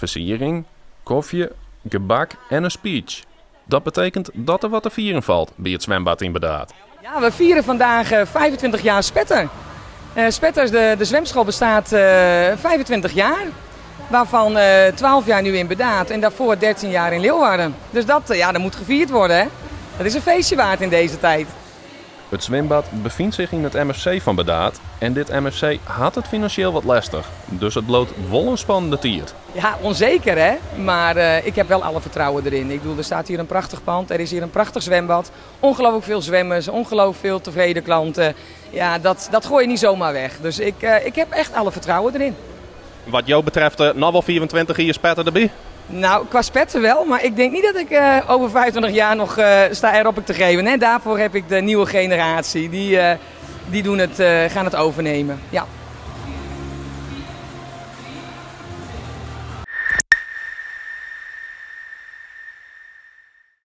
Fersiering, kofje, gebak en in speech. Dat betekent dat der wat te fieren falt by it zwembad yn Burdaard. Ja, we vieren vandaag 25 jaar Spetter. Spetter, de zwemschool bestaat 25 jaar. Waarvan 12 jaar nu in Burdaard en daarvoor 13 jaar in Leeuwarden. Dus dat, ja, dat moet gevierd worden. Hè? Dat is een feestje waard in deze tijd. It swimbad befynt sich yn it MFC fan Burdaard en dit MFC hat it finansjeel wat lestich, dus it bliuwt wol in spannende tiid. Ja, onzeker hè, maar ik heb wel alle vertrouwen erin. Ik bedoel, er staat hier een prachtig pand, er is hier een prachtig zwembad. Ongelooflijk veel zwemmers, ongelooflijk veel tevreden klanten. Ja, dat gooi je niet zomaar weg. Dus ik heb echt alle vertrouwen erin. Wat jo betreft, noch wol 25 jier Spetter derby? Nou, qua Spetter wel, maar ik denk niet dat ik over 25 jaar nog sta aerobic te geven. Hè? Daarvoor heb ik de nieuwe generatie, die gaan het overnemen. Ja.